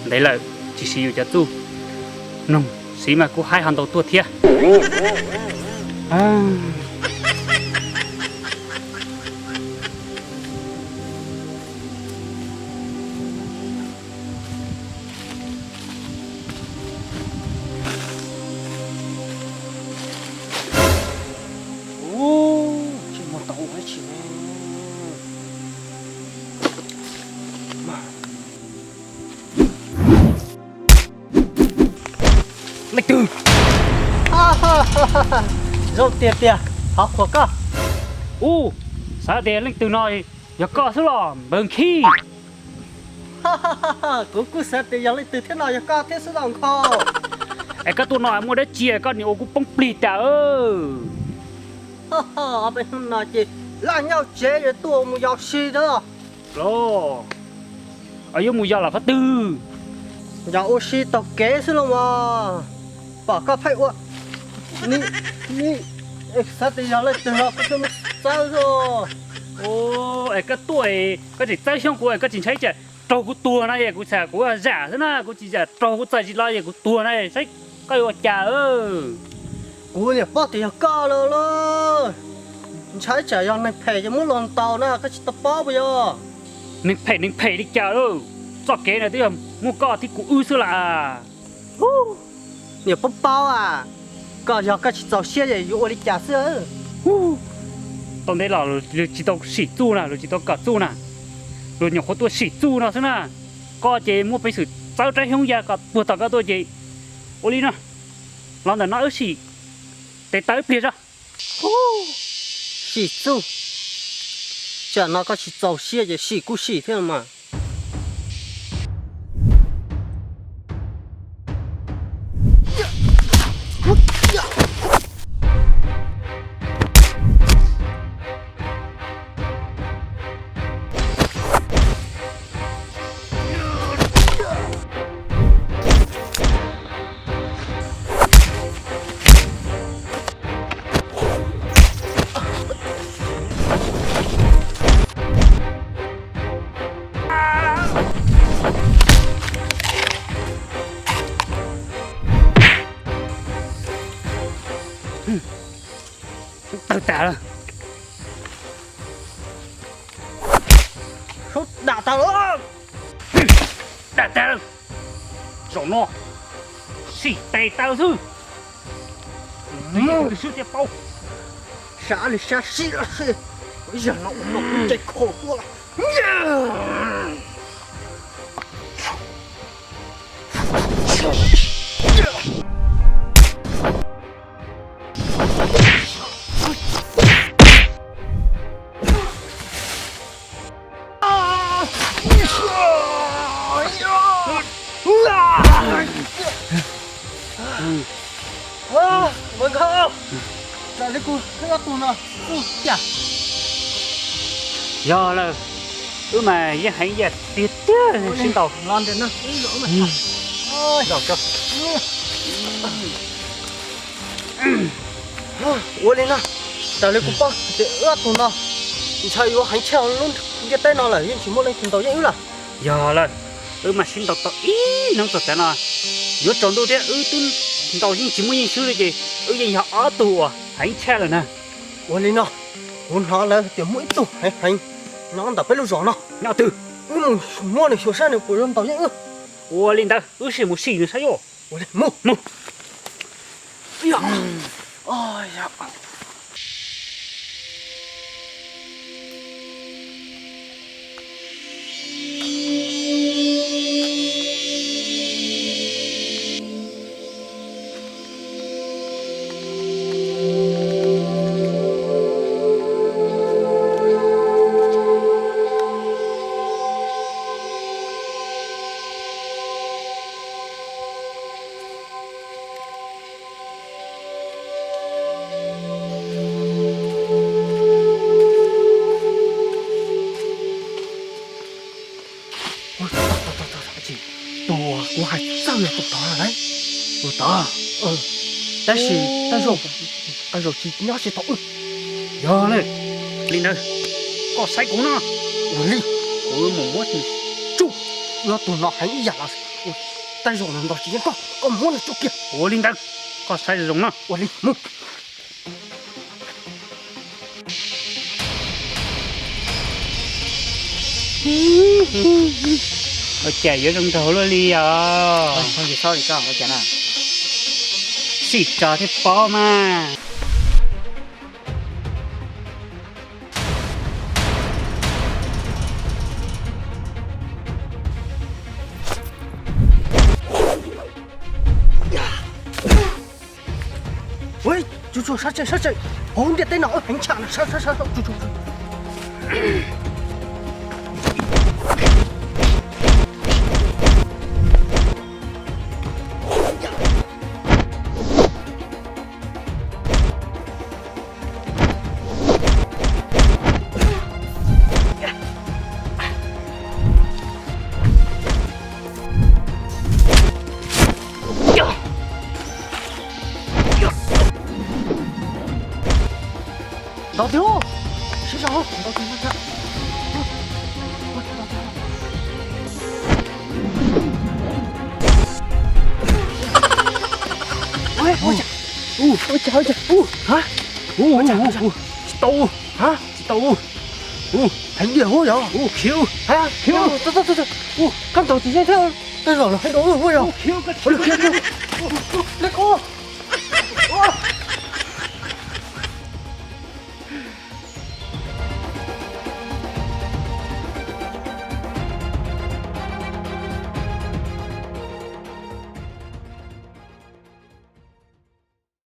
Ntev lawm tsis siv yus cov txuj, mloog siv mas kuj haib ho ntau tuaj thiab. Leej twg? Zoo tiag tiag, thov qhuas koj. Ub, xav tias leej twg no yog koj xwb los npawg Khib? Kuv kuj xav tias yog leej twg thiab no yog koj thiab xwb los nkhaus. Es koj tuaj no muaj dab tsi koj niam ua kuv poob plig tas? Peb hnub no ces laj nyob tsev es tuaj mus yos sis na. Los, yuav mus yos los qhov twg? Yos ua si taug kev xwb los mas. Pom koj pheej ua, xav tias yog leej twg los kuv thiaj muab txawb xwb. Es koj tuaj, koj tseem txawb xyoob kuv, koj tsis ntshai tsam raug kuv tuag no es kuv xav kuv zam xwb na, kuv tsis zam raug kuv txais tsis los es kuv tuag na, saib koj yuav ua cas. Kuv niam paub tias yog koj lawm lauj. Ntshai tsam yog neeg phem ces muab luag ntaus na, koj tsis tau paub puas yog? Neeg phem neeg phem li cas lauj, txoj kev no twb yog muaj koj thiab kuv wb xwb las. Niam paub paub as, koj yog koj tsis txaus siab es yuav ua li cas xwb. Tau ntev los luag tsis tau sim txuj na, luag tsis tau kom txuj na, luag nyuam qhuav tuaj sim txuj no xwb na. Koj ces muaj peev xwm txawb rab xyoob ya kom puag tom koj tuaj ces ua li no, los ntawm no wb sim tes taw ib pliag tso. Sim txuj, tsam no koj tsis txaus siab ces sim kuj sim thiab mas. Tawg tas lawm. Sub dam tas lawm. Dam tas lawm. Zaum no sim tes taw xwb. Sib tias paub, sab li sab sib los sis, yam no ua no kuv nce kho tuaj lawm. Npawg Nkauj, raws li kuv ob tug no, ub cas. Yog lawm, wb mas yeej heev yam tiag tiag sib ntaus. Ua li no, raws li kuv paub tias wb ob tug no ntshai yuav heev tshaj lub ntiaj teb no lawm, yeej tsis muaj leej twg ntaus yeej wb lawm. Yog lawm, wb mas sib ntaus tau ib hnub txog tav no, yuav tsaus ntuj thiab wb twb ntaus yeej tsis muaj yeej swb li ces wb yeej yog ob tug uas heev tshaj lawm na. Ua li no, kuv hnov lawv tias muaj ib tug heev heev nyob ntawm peb lub zos no. Nyob twg? Wb mus muab nws xyuas saib nws puas yuav ntaus yeej wb. Ua li ntawd wb sim mus sim nws saib os. Mus. Tus kuv hais txawj yog tus tod lawm. Tus tod, tab sis tej zaum tsis nyob tsis tau wb. Yog li, li ntawd koj saib kuv no. Ua li, kuv mus muab nws tsuj, wb ob tug no heev ib yam los. Tej zaum nws ntaus tsis yeej koj, koj muab nws tsuj kiag. Ua li ntawd, koj saib zoo no. Ua li, mus. Ua cas yuav zoo nraug luaj li os? Xim tso thiab pob mas. Ua, tsuj tsuj, sab tseem, sab tseem, hauv ntiaj teb no heev tshaj na, sab sab sab, tsuj tsuj. Ntaus tiag, sib zog, ntaus tiag. Ua cas, ua cas, ua cas, ha, ua cas, tsis tau, ha, tsis tau, heev diam huab yog, khiv, ha, khiv, koj ntaus tsis yeej thiab, tej zaum los heev dua huab yog, khiv, khiv, khiv, li ko.